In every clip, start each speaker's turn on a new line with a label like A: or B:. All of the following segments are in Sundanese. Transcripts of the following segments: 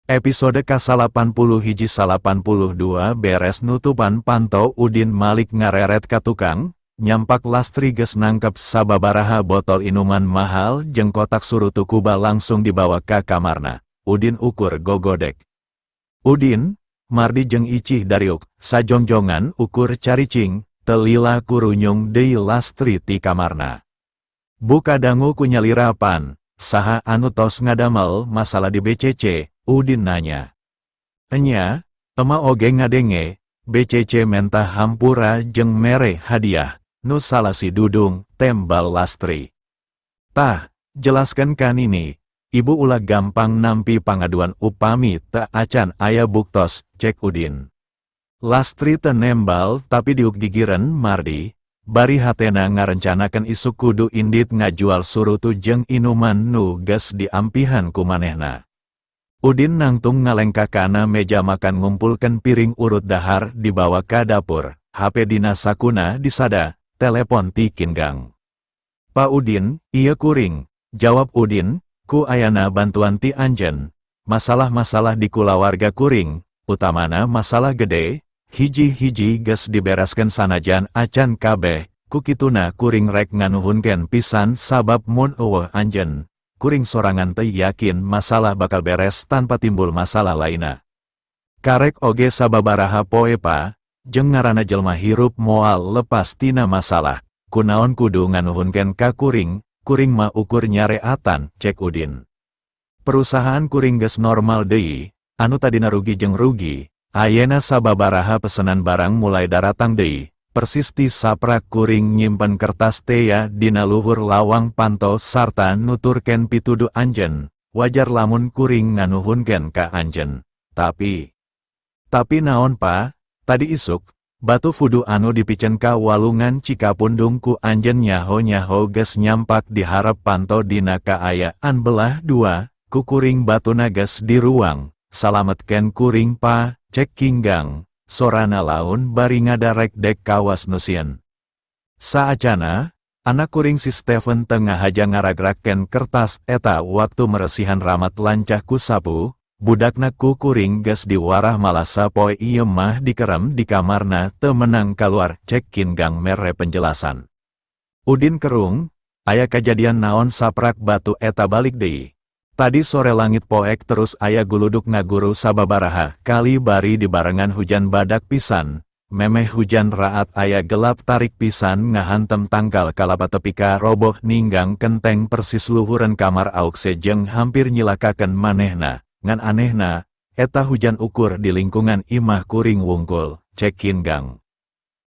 A: Episode ka-81 82. Beres nutupan panto, Udin malik ngareret ka tukang, nyampak Lastri geus nangkep sababaraha botol inuman mahal jeung kotak surutu Kuba, langsung dibawa ka kamarna. Udin ukur gogodek. Udin, Mardi jeung Icih dariuk, sajongjongan ukur caricing, teu lila kurunyung deui Lastri ti kamarna. "Bu, kadangu ku nyalira pan, saha anu tos ngadamel masalah di BCC?" Udin nanya. "Enya, ema oge ngadenge, BCC menta hampura jeung mere hadiah, nu salah si Dudung," tembal Lastri. "Tah, jelaskan ka Nini, Ibu ulah gampang nampi pangaduan upami teu acan aya buktos," cek Udin. Lastri teu nembal, tapi diuk gigireun Mardi, bari hatena ngarencanakeun isuk kudu indit ngajual surutu jeung inuman nu geus diampihan ku manehna. Udin nangtung ngalengkah kana meja makan, ngumpulkeun piring urut dahar dibawa ka dapur, HP dina sakuna disada, telepon ti Kingang. "Pak Udin, ieu kuring," jawab Udin, "ku ayana bantuan ti anjeun, masalah-masalah di kulawarga kuring, utamana masalah gede, hiji-hiji geus dibereskeun sanajan acan kabeh, ku kituna kuring rek nganuhunkeun pisan sabab mun euweuh anjeun, kuring sorangan teu yakin masalah bakal beres tanpa timbul masalah lainna. Karek oge sababaraha poe, Pa, jeung ngaranna jelma hirup moal lepas tina masalah, kunaon kudu nganuhunkeun ka kuring, kuring mah ukur nyareatan," cek Udin. "Perusahaan kuring geus normal deui, anu tadina rugi jeung rugi, ayeuna sababaraha pesenan barang mulai daratang deui, persis ti saprak kuring nyimpen kertas tea dina luhur lawang panto sarta nuturkeun pituduh anjeun, wajar lamun kuring nganuhunkeun ka anjeun." "Tapi." "Tapi naon, Pa?" "Tadi isuk, batu fudu anu dipiceun ka walungan Cikapundung ku anjeun nyaho-nyaho geus nyampak di harep panto dina kaayaan belah dua, ku kuring batuna geus diruang, salametkeun kuring, Pa," cek Kinggang, sorana laun bari ngadarek-dek kawas nu sieun. "Saacana, anak kuring si Steven teu ngahaja ngaragrakeun kertas eta waktu meresihan ramat lancah ku sapu, budakna ku kuring geus diwarah malah sapoe ieu mah dikerem di kamarna teu menang kaluar," cek Kinggang mere penjelasan. Udin kerung, "Aya kajadian naon saprak batu eta balik deui?" "Tadi sore langit poek terus aya guluduk ngaguru sababaraha kali bari dibarengan hujan badak pisan, memeh hujan raat aya gelap tarik pisan ngahantem tangkal kalapa tepi ka roboh ninggang kenteng persis luhureun kamar Aukse jeung hampir nyilakakeun manehna, ngan anehna, eta hujan ukur di lingkungan imah kuring wungkul," cek Kinggang.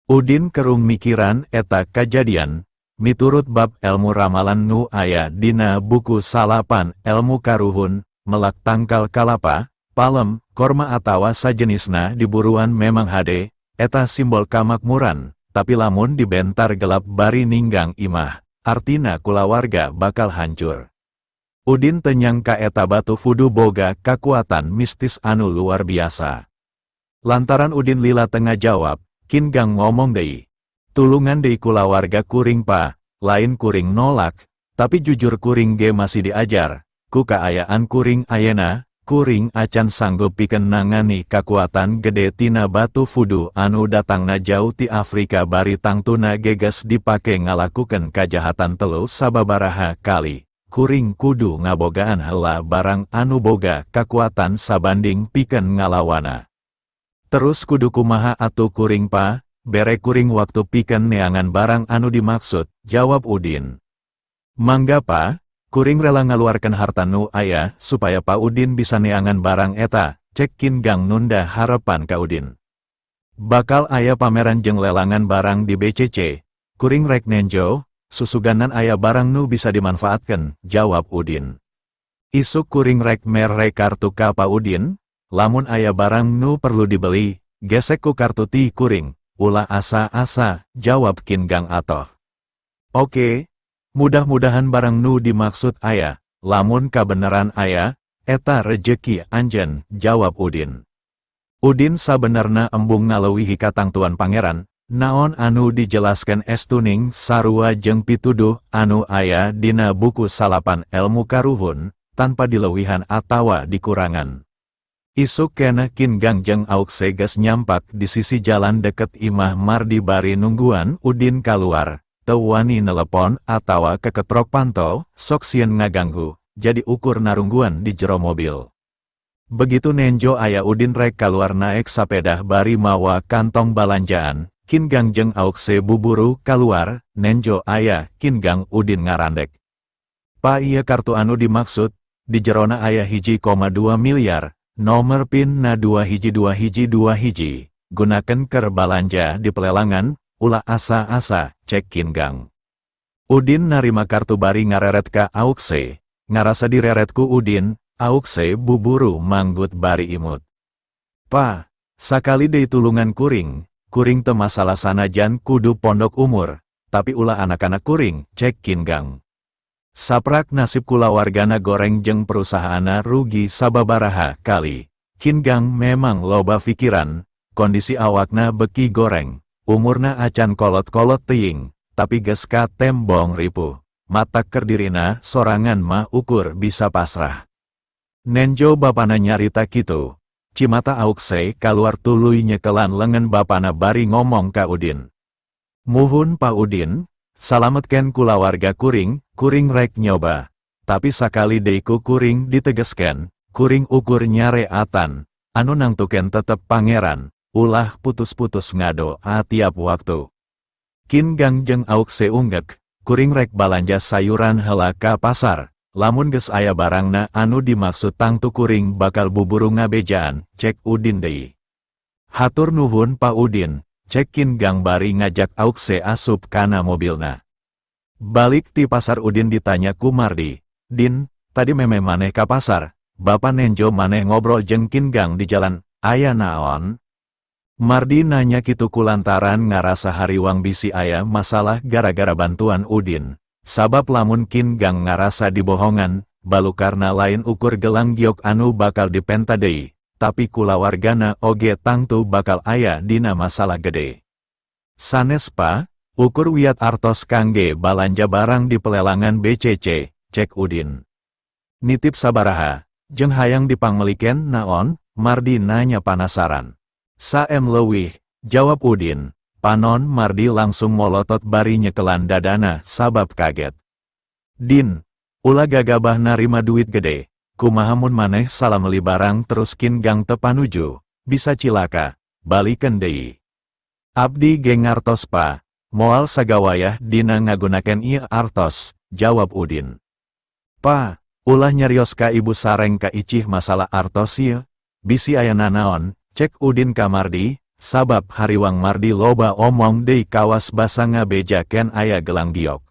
A: Udin kerung mikiran eta kajadian, miturut bab elmu ramalan nu aya dina buku Salapan Elmu Karuhun, melak tangkal kalapa, palem, korma atawa sajenisna di buruan memang hade, eta simbol kamakmuran, tapi lamun dibentar gelap bari ninggang imah, artina kulawarga bakal hancur. Udin teu nyangka eta batu fudu boga kakuatan mistis anu luar biasa. Lantaran Udin lila teu ngajawab, Kin Gang ngomong deui. "Tulungan deui kulawarga kuring, Pa, lain kuring nolak, tapi jujur kuring ge masih diajar, ku kaayaan kuring ayena, kuring acan sanggup pikeun nangani kakuatan gede tina batu fudu anu datangna jauh ti Afrika bari tangtuna ge geus dipake ngalakukeun kajahatan telu sababaraha kali, kuring kudu ngabogaan heula barang anu boga kakuatan sabanding pikeun ngalawanna." "Terus kudu kumaha atuh kuring, Pa?" "Bere kuring waktu pikeun neangan barang anu dimaksud," jawab Udin. "Mangga, Pa, kuring rela ngaluarkeun harta nu aya supaya Pa Udin bisa neangan barang eta," cek Kin Gang nunda harapan ka Udin. "Bakal aya pameran jeung lelangan barang di BCC, kuring rek nenjo, susuganan aya barang nu bisa dimanfaatkan," jawab Udin. "Isuk kuring rek mere kartu ka Pa Udin, lamun aya barang nu perlu dibeli, gesek ku kartu ti kuring, ulah asa-asa," jawab Kin Gang atoh. "Oke, mudah-mudahan barang nu dimaksud aya, lamun kabeneran aya, eta rejeki anjeun," jawab Udin. Udin sabenerna embung ngaleuwihi katangtuan Pangeran, naon anu dijelaskan estuning sarua jeung pituduh anu aya dina buku Salapan Elmu Karuhun, tanpa dileuwihan atawa dikurangan. Isuk keneh Kin Gang jeung Aukse geus nyampak di sisi jalan deket imah Mardi bari nungguan Udin kaluar, teu wani nelepon atawa keketrok panto, sok sieun ngaganggu, jadi ukur narungguan di jero mobil. Begitu nenjo aya Udin rek kaluar naek sapedah bari mawa kantong balanjaan, Kin Gang jeung Aukse buburu kaluar, nenjo aya Kin Gang Udin ngarandek. "Pa, ieu kartu anu dimaksud, di jerona aya 1,2 miliar, nomor PIN na 212121, gunakan keur balanja di pelelangan, ulah asa-asa," cek Kin Gang. Udin narima kartu bari ngareret ka Aukse, ngarasa direret ku Udin, Aukse buburu manggut bari imut. "Pa, sakali deui tulungan kuring, kuring teu masalah sanajan kudu pondok umur, tapi ulah anak-anak kuring," cek Kin Gang. Saprak nasib kulawargana goreng jeung perusahaanna rugi sababaraha kali. Kin Gang memang loba pikiran, kondisi awakna beki goreng, umurna acan kolot-kolot teuing, tapi geus katembong ripuh. Matak keur dirina sorangan mah ukur bisa pasrah. Nenjo bapana nyarita kitu, cimata Aukse kaluar tuluy nyekelan lengan bapana bari ngomong ka Udin. "Muhun, Pa Udin, salametkeun kulawarga kuring, kuring rek nyoba. Tapi sakali deui ku kuring ditegeskeun, kuring ukur nyareatan, anu nangtukeun tetep Pangeran, ulah putus-putus ngadoa tiap waktu." Kin Gang jeung Aukse unggek, "Kuring rek balanja sayuran heula ka pasar, lamun geus aya barangna anu dimaksud tangtu kuring bakal buburu ngabejaan," cek Udin deui. "Hatur nuhun, Pa Udin," cek Kin Gang bari ngajak Aukse asup kana mobilna. Balik ti pasar Udin ditanya ku Mardi, "Din, tadi memeh maneh ka pasar, Bapak nenjo maneh ngobrol jeung Kin Gang di jalan, aya naon?" Mardi nanya kitu kulantaran ngarasa hariwang bisi aya masalah gara-gara bantuan Udin. Sabab lamun Kin Gang ngarasa dibohongan, balukarna lain ukur gelang giok anu bakal dipenta deui, tapi kulawargana oge tangtu bakal aya dina masalah gede. "Sanes, Pa, ukur wiat artos kangge balanja barang di pelelangan BCC," cek Udin. "Nitip sabaraha, jeung hayang dipangmeliken naon?" Mardi nanya panasaran. "Sa M leuwih," jawab Udin. Panon Mardi langsung molotot bari nyekelan dadana sabab kaget. "Din, ulah gagabah narima duit gede, kumaha mun maneh salah meli barang terus Kin Gang teu panuju, bisa cilaka, baliken deui." "Abdi ge ngartos, Pa, moal sagawayah dina ngagunakeun ieu artos," jawab Udin. "Pa, ulah nyarios ka ibu sareng ka Icih masalah artos ieu, bisi aya nanaon," cek Udin ka Mardi, sabab hariwang Mardi loba omong deui kawas basa ngabejakeun aya gelang giok.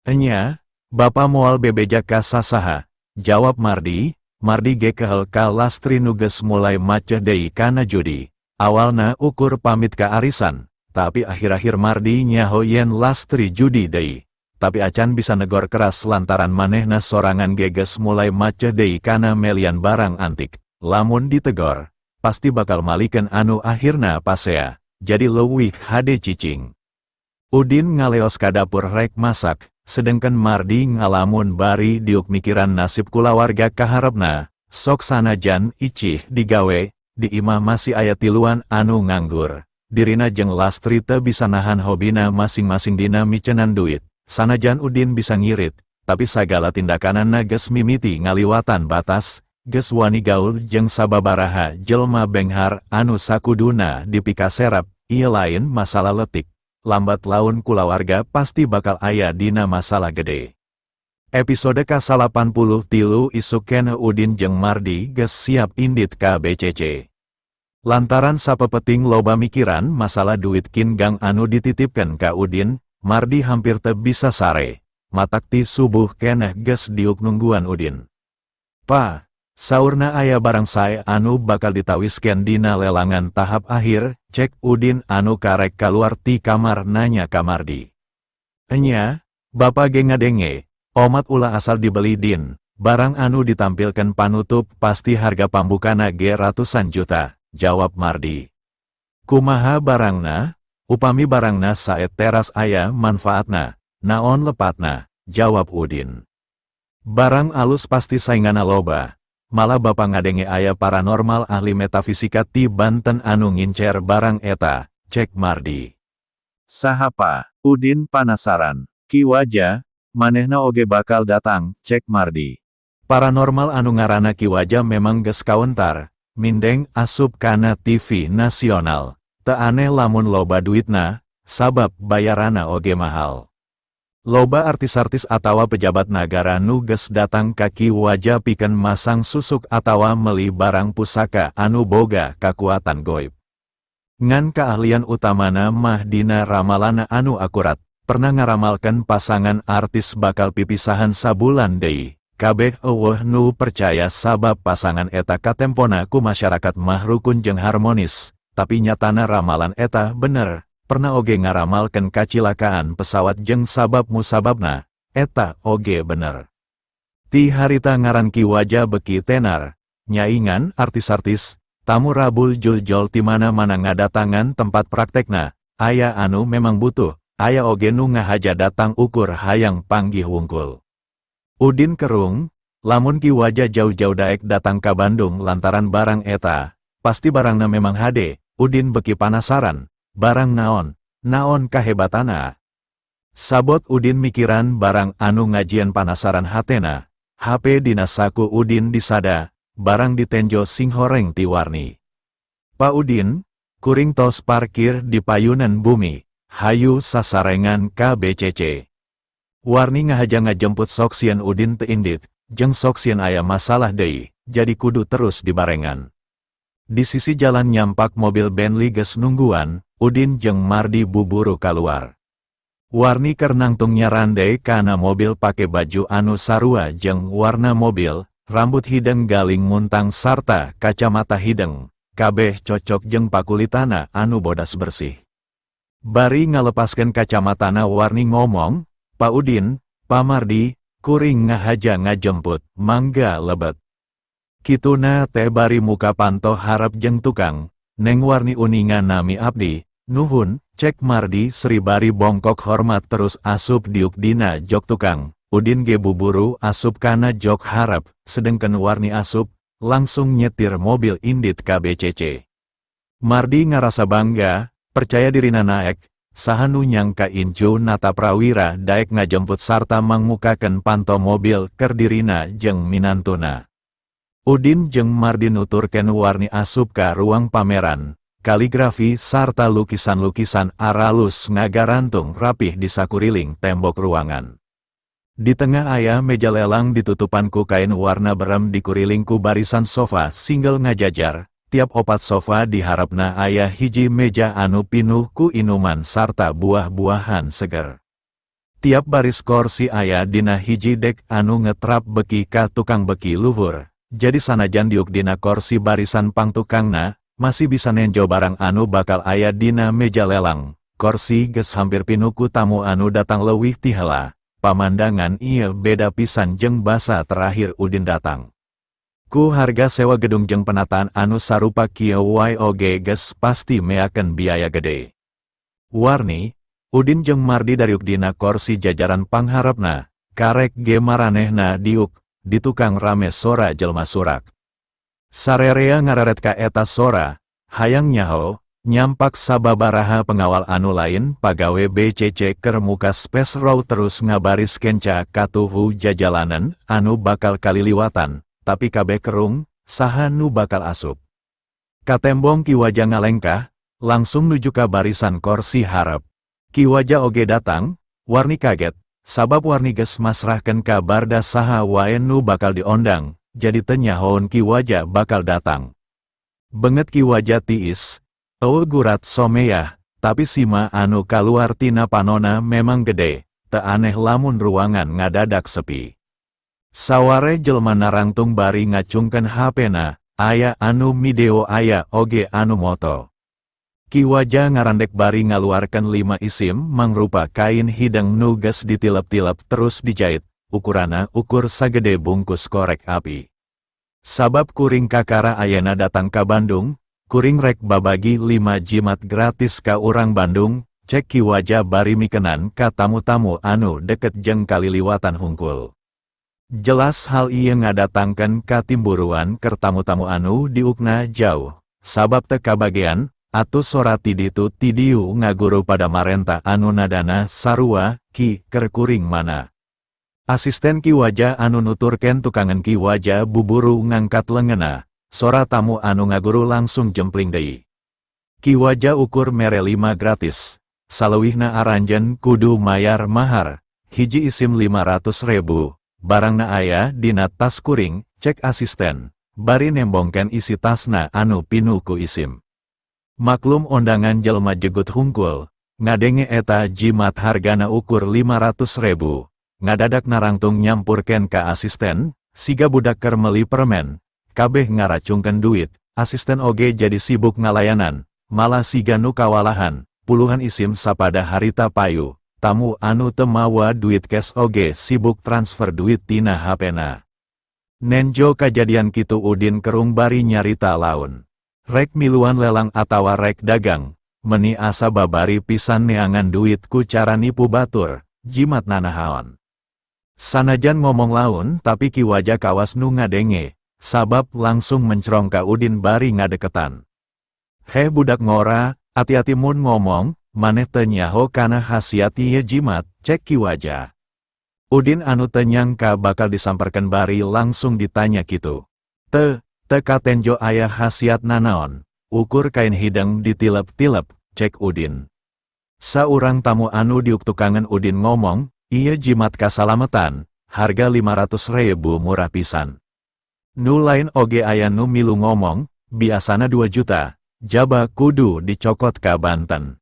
A: "Enya, Bapa moal bebeja ka sasaha," jawab Mardi. Mardi ge kehel ka Lastri nu geus mulai maceh deui kana judi. Awalna ukur pamit ka arisan, tapi akhir-akhir Mardi nyaho yen Lastri judi deui. Tapi acan bisa negor keras lantaran manehna sorangan ge geus mulai maceh deui kana melian barang antik. Lamun ditegor, pasti bakal malikeun anu akhirna pasea, jadi leuwih hade cicing. Udin ngaleos ka dapur rek masak, sedengkeun Mardi ngalamun bari diuk mikiran nasib kulawarga kaharepna, sok sanajan Icih digawe, di imah masih aya tiluan anu nganggur. Dirina jeung Lastri teu bisa nahan hobina masing-masing dina micenan duit, sanajan Udin bisa ngirit, tapi sagala tindakanana geus mimiti ngaliwatan batas, geus wani gaul jeung sababaraha jelma benghar anu sakuduna dipikaserap, ieu lain masalah letik. Lambat laun kulawarga pasti bakal aya dina masalah gede. Episode ka-83. Isuk keneh Udin jeung Mardi geus siap indit ka BCC. Lantaran sapepeting loba mikiran masalah duit Kin Gang anu dititipkeun ka Udin, Mardi hampir teu bisa sare. Matak ti subuh keneh geus diuk nungguan Udin. "Pa, saurna aya barang sae anu bakal ditawiskeun dina lelangan tahap akhir," cek Udin anu karek kaluar ti kamar nanya ka Mardi. "Enya, Bapa ge ngadenge, omat ulah asal dibeli, Din, barang anu ditampilkan panutup pasti harga pambukana ge ratusan juta," jawab Mardi. "Kumaha barangna?" "Upami barangna sae teras aya manfaatna, naon lepatna," jawab Udin. "Barang alus pasti saingana loba." Malah Bapak ngadenge aya paranormal ahli metafisika ti Banten anu ngincer barang eta, cek Mardi. Saha, Pa? Udin panasaran. Ki Waja, manehna oge bakal datang, cek Mardi. Paranormal anu ngaranna Ki Waja memang geus kawentar, mindeng asup kana TV nasional. Teu aneh lamun loba duitna, sabab bayarana oge mahal. Loba artis-artis atawa pejabat nagara nu geus datang ka Ki Waja pikeun masang susuk atawa meuli barang pusaka anu boga kakuatan goib. Ngan keahlian utamana mah dina ramalanna anu akurat, pernah ngaramalkeun pasangan artis bakal pipisahan sabulan deui. Kabeh euweuh nu percaya sabab pasangan eta katempona ku masyarakat mah rukun jeung harmonis, tapi nyatana ramalan eta bener. Pernah oge ngaramalkeun kacilakaan pesawat jeung sabab musababna, eta oge bener. Ti harita ngaran Ki Waja beki tenar, nyaingan artis-artis, tamu rabul juljol ti mana-mana ngadatangan tempat praktekna, aya anu memang butuh, aya oge nu ngahaja datang ukur hayang panggih wungkul. Udin kerung, lamun Ki Waja jauh-jauh daek datang ka Bandung lantaran barang eta, pasti barangna memang hade. Udin beki panasaran, barang naon, naon kahebatana? Sabot Udin mikiran barang anu ngajieun panasaran hatena, HP dina saku Udin disada, barang ditenjo singhoreng ti Warni. "Pak Udin, kuring tos parkir di payunan bumi, hayu sasarengan ka BCC." Warni ngahaja ngajemput sok sieun Udin teu indit, jeung sok sieun aya masalah deui, jadi kudu terus dibarengan. Di sisi jalan nyampak mobil Bentley geus nungguan, Udin jeung Mardi buburu kaluar. Warni keur nangtung nyarande kana mobil pake baju anu sarua jeung warna mobil, rambut hideung galing muntang sarta kacamata hideung, kabeh cocok jeung pakulitana anu bodas bersih. Bari ngalepaskeun kacamatana Warni ngomong, "Pak Udin, Pak Mardi, kuring ngahaja ngajemput, mangga lebet." Kituna teh bari muka panto harep jeung tukang. "Neng Warni uninga nami abdi." "Nuhun," cek Mardi seri bari bongkok hormat terus asup diuk dina jok tukang. Udin ge buburu asup kana jok harep, sedengkeun Warni asup, langsung nyetir mobil indit ka BCC. Mardi ngarasa bangga, percaya dirina naek, saha nu nyangka incu Nataprawira daek ngajemput sarta mangmukakeun panto mobil keur dirina jeung minantuna. Udin jeung Mardi nuturkeun Warni asup ka ruang pameran, kaligrafi sarta lukisan-lukisan aralus ngagarantung rapih di sakuriling tembok ruangan. Di tengah aya meja lelang ditutupan ku kain warna berem, dikuriling ku barisan sofa single ngajajar, tiap opat sofa diharapna aya hiji meja anu pinuh ku inuman sarta buah-buahan seger. Tiap baris korsi aya dina hiji dek anu ngetrap beki ka tukang beki luhur, jadi sanajan diuk dina korsi barisan pangtukangna, masih bisa nenjo barang anu bakal aya dina meja lelang. Korsi geus hampir pinuh ku tamu anu datang leuwih ti heula. Pamandangan ieu beda pisan jeung basa terakhir Udin datang. Ku harga sewa gedung jeung penataan anu sarupa kieu wae oge geus pasti meakeun biaya gede. Warni, Udin jeung Mardi dariuk dina korsi jajaran pangharepna, karek ge maranehna diuk, di tukang rame sora jelma surak. Sarerea ngareret ka eta sora, hayang nyaho, nyampak sababaraha pengawal anu lain pagawe BCC keur muka space row terus ngabaris kenca katuhu jajalanan anu bakal kaliliwatan, tapi kabeh kerung, saha nu bakal asup. Katembong Ki Waja ngalengkah, langsung nuju ka barisan korsi harep. Ki Waja oge datang. Warni kaget, sabab Warni geus masrahkeun ka barda saha wae nu bakal diondang, jadi teu nyahoeun Ki Waja bakal datang. Beungeut Ki Waja tiis, euweuh gurat someyah, tapi sima anu kaluar tina panona memang gede, teu aneh lamun ruangan ngadadak sepi. Sawareh jelma narangtung bari ngacungkeun HP-na, aya anu mideo, aya oge anu moto. Ki Waja ngarandek bari ngaluarkeun lima isim mangrupa kain hideung nu geus ditilep-tilep terus dijait, ukurana ukur sagede bungkus korek api. "Sabab kuring kakara ayana datang ka Bandung, kuring rek babagi lima jimat gratis ka urang Bandung," cek Ki Waja bari mikenan ka tamu-tamu anu deket jeung kaliliwatan hungkul. Jelas hal ieu ngadatangkeun katimburuan keur tamu-tamu anu diukna jauh, sabab teu kabagean, atuh sora ti ditu ti dieu ngaguru pada marenta anu nadana sarua, "Ki, keur kuring mana?" Asisten Ki Waja anu nuturkeun tukangan Ki Waja buburu ngangkat leungeunna, sora tamu anu ngaguru langsung jempling deui. Ki Waja ukur mere 5 gratis, saleuwihna aranjeun kudu mayar mahar, hiji isim 500.000, barangna aya dina tas kuring, cek asisten, bari nembongkeun isi tasna anu pinuh ku isim. Maklum ondangan jelma jegut hungkul, ngadenge eta jimat hargana ukur 500.000, ngadadak narangtung nyampurkeun ka asisten, siga budak keur meuli permen, kabeh ngaracungkeun duit, asisten oge jadi sibuk ngalayanan, malah siga nu kawalahan, puluhan isim sapada harita payu, tamu anu teu mawa duit cash oge sibuk transfer duit tina HP-na. Nenjo kajadian kitu Udin kerung bari nyarita laun. Rek miluan lelang atawa rek dagang, meni asa babari pisan neangan duit ku cara nipu batur, jimat nanahaon. Sanajan ngomong laun tapi Ki Waja kawas nu ngadenge, sabab langsung mencrong ka Udin bari ngadeketan. "Heh budak ngora, hati-hati mun ngomong, maneh teu nyaho kana khasiat ieu jimat," cek Ki Waja. Udin anu teu nyangka bakal disamperkeun bari langsung ditanya kitu. "Teu, teu katenjo aya khasiat nanaon, ukur kain hideng ditilep-tilep," cek Udin. Saurang tamu anu diuk tukangan Udin ngomong, "Ieu jimat kasalamatan, harga 500.000 murah pisan." Nu lain oge aya nu milu ngomong, "Biasana 2 juta, jaba kudu dicokot ka Banten."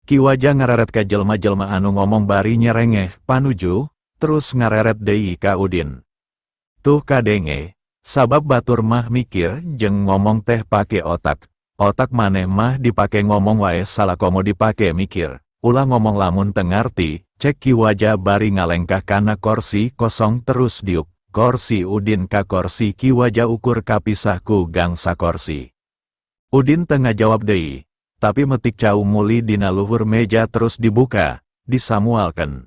A: Ki Waja ngareret ka jelma-jelma anu ngomong bari nyerengeh panuju, terus ngareret deui ka Udin. "Tuh kadenge, sabab batur mah mikir jeung ngomong teh pake otak, otak maneh mah dipake ngomong wae salah komo dipake mikir, ulah ngomong lamun teu ngarti," cek Ki Waja bari ngalengkah kana korsi kosong terus diuk, korsi Udin ka korsi Ki Waja ukur kapisah ku gangsa korsi. Udin teu ngajawab deui, tapi metik cau muli dina luhur meja terus dibuka, disamualkeun.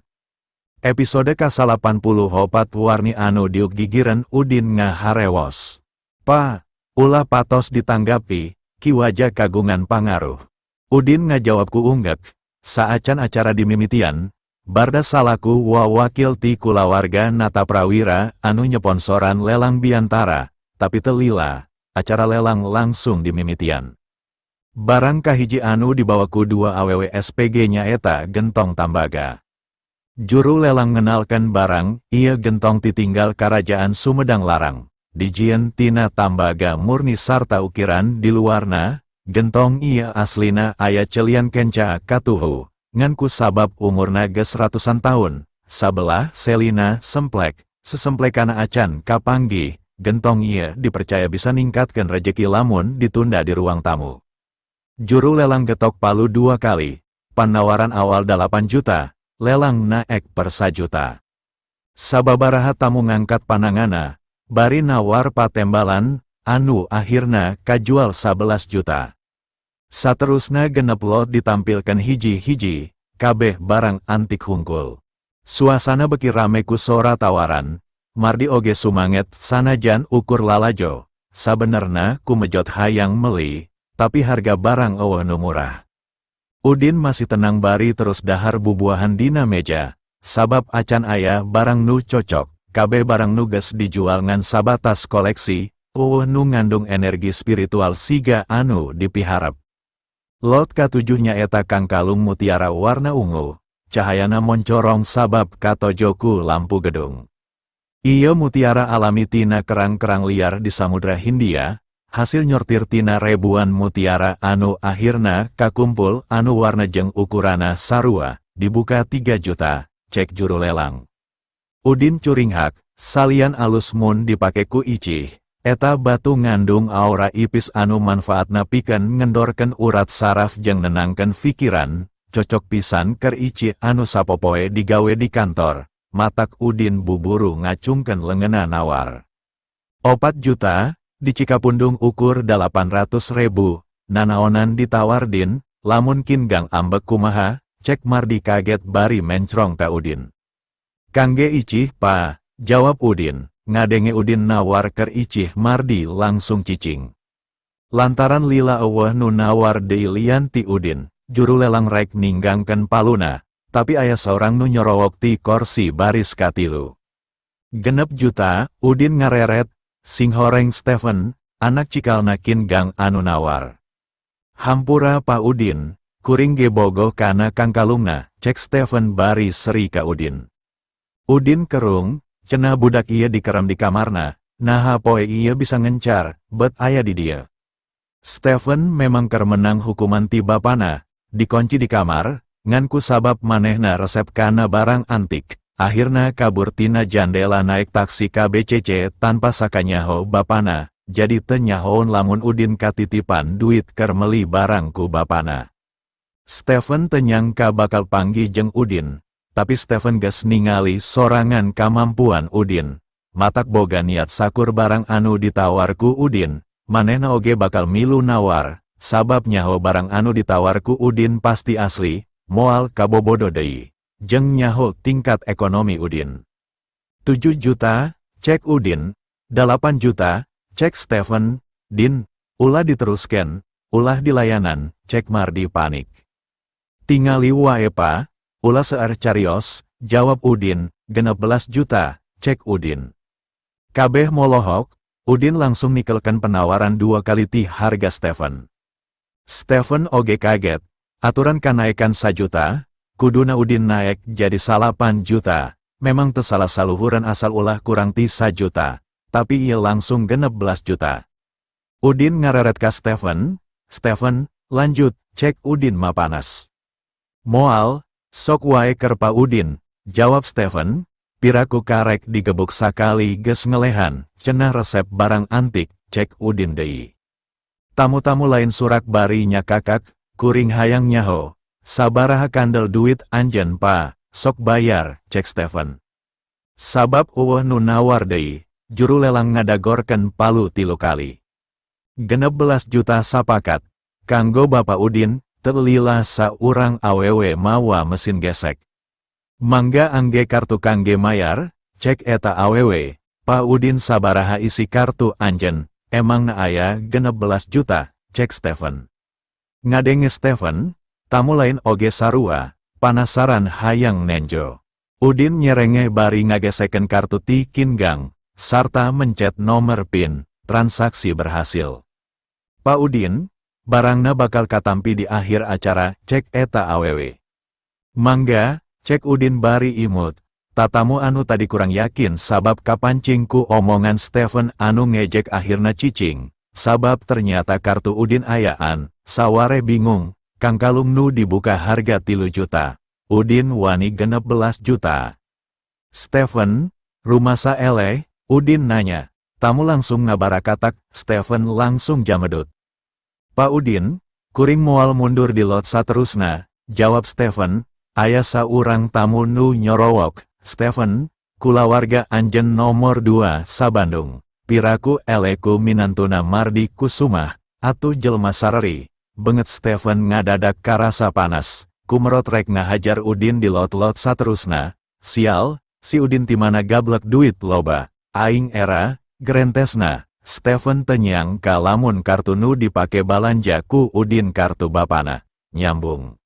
A: Episode ka-84 warni anu diuk gigireun Udin ngaharewos. "Pa, ulah patos ditanggapi, Ki Waja kagungan pangaruh." Udin ngajawab ku unggek, saacan acara dimimitian, Barda salaku wawakil ti kulawarga Nataprawira anu nyeponsoran lelang biantara, tapi teu lila, acara lelang langsung dimimitian. Barang kahiji anu dibawa ku dua awewe SPG nyaeta gentong tambaga. Juru lelang ngenalkan barang, ieu gentong titinggal Karajaan Sumedang Larang, dijieun tina tambaga murni sarta ukiran di luarna, gentong ieu aslina aya celian kenca katuhu, ngan ku sabab umurna geus ratusan tahun, sabelah selina semplek, sesemplekana acan kapanggih, gentong ieu dipercaya bisa ningkatkan rejeki lamun ditunda di ruang tamu. Juru lelang getok palu 2 kali, panawaran awal 8 juta, lelang naek per 1 juta. Sababaraha tamu ngangkat panangana, bari nawar patembalan, anu akhirna kajual 11 juta. Saterusna 6 lot ditampilkan hiji-hiji, kabeh barang antik hungkul. Suasana beki rame ku sora tawaran, Mardi oge sumanget sanajan ukur lalajo, sabenerna kumejot hayang meli, tapi harga barang euweuh nu murah. Udin masih tenang bari terus dahar bubuahan dina meja, sabab acan aya barang nu cocok, kabeh barang nu geus dijual ngan sabatas koleksi, euweuh nu ngandung energi spiritual siga anu dipiharep. Lot katujuh nyaeta kangkalung mutiara warna ungu, cahayana moncorong sabab katojo ku lampu gedung. Ieu mutiara alami tina kerang-kerang liar di Samudra Hindia, hasil nyortir tina ribuan mutiara anu akhirna kakumpul anu warna jeung ukurana sarua, dibuka 3 juta, cek juru lelang. Udin curinghak, salian alus mun dipake ku icih, eta batu ngandung aura ipis anu manfaatna pikeun ngendorkeun urat saraf jeung nenangkeun pikiran, cocok pisan keur icih anu sapopoe digawe di kantor, matak Udin buburu ngacungkeun leungeunna nawar. 4 juta, di Cikapundung ukur 800.000, nanaonan ditawar Din, lamun kin gang ambek kumaha, cek Mardi kaget bari mencrong ka Udin. "Kangge icih, Pa, Jawab Udin, ngadenge Udin nawar keur icih Mardi langsung cicing. Lantaran lila euweuh nu nawar deui lian ti Udin, juru lelang rek ninggangkeun paluna, tapi aya saurang nu nyorowok ti korsi baris katilu. 6 juta, Udin ngareret, singhoreng Stephen, anak cikalna Kin Gang anu nawar. Hampura Pa Udin, kuring ge bogoh kana kangkalungna, cek Stephen bari seri ka Udin. Udin kerung, cenah budak ieu dikerem di kamarna, naha poe ieu bisa ngencar, bet aya di dieu. Stephen memang keur menang hukuman ti bapana, dikunci di kamar, ngan ku sabab manehna resep kana barang antik, akhirna kabur tina jandela naik taksi ka BCC tanpa sakanyaho bapana, jadi teu nyahoeun lamun Udin katitipan duit keur meli barang ku bapana. Stephen teu nyangka bakal panggih jeung Udin, tapi Stephen geus ningali sorangan kamampuan Udin, matak boga niat sakur barang anu ditawar ku Udin, manehna oge bakal milu nawar, sabab nyaho barang anu ditawar ku Udin pasti asli, moal kabobodo deui. Jeung nyaho tingkat ekonomi Udin. 7 juta, cek Udin, 8 juta, cek Stephen, Din, ulah diteruskan, ulah dilayanan, cek Mardi panik. Tingali wae Pa, ulah seueur carios, jawab Udin, 16 juta, cek Udin. Kabeh molohok, Udin langsung nikelkan penawaran dua kali ti harga Stephen. Stephen oge kaget, aturan kanaikan sajuta, kuduna Udin naik jadi 9 juta, memang teu salah saluhuran asal ulah kurang ti sajuta, tapi ia langsung 16 juta. Udin ngareret ka Stephen, Stephen, lanjut, cek Udin mapanas. Moal, sok wae keur Pa Udin, jawab Stephen, piraku karek digebuk sakali geus ngelehan, cenah resep barang antik, cek Udin deui. Tamu-tamu lain surak bari nyakakak, kuring hayang nyaho, sabaraha kandel duit anjen Pa, sok bayar, cek Stephen. Sabab euweuh nu nawar deui, juru lelang ngadagorkeun palu tilu kali. 16 juta sapakat, kanggo Bapak Udin, teu lila saurang awewe mawa mesin gesek. Mangga angge kartu kangge mayar, cek eta awewe, Pa Udin sabaraha isi kartu anjen, emangna aya 16 juta, cek Stephen. Ngadenge Stephen, tamu lain oge sarua, panasaran hayang nenjo. Udin nyerenge bari ngageseken kartu ti Kin Gang, sarta mencet nomor PIN, transaksi berhasil. Pak Udin, barangna bakal katampi di akhir acara, cek eta awewe. Mangga, cek Udin bari imut, tatamu anu tadi kurang yakin sabab kapancing ku omongan Stephen anu ngejek akhirna cicing, sabab ternyata kartu Udin ayaan, saware bingung, kangkalung nu dibuka harga 3 juta, Udin wani 16 juta. Stephen, rumasa eleh, Udin nanya, tamu langsung ngabarakatak, Stephen langsung jamedut. Pak Udin, kuring moal mundur di lot saterusna, jawab Stephen, aya saurang tamu nu nyorowok, Stephen, kulawarga anjen nomor 2 sa-Bandung, piraku eleh ku minantuna Mardi Kusumah, atuh jelma sareri, beungeut Stephen ngadadak karasa panas, kumerot rek ngahajar Udin di lot-lot saterusna, sial, si Udin timana gablek duit loba, aing era, gerentesna, Stephen teu nyangka lamun kartu nu dipake balanja ku Udin kartu bapana, nyambung.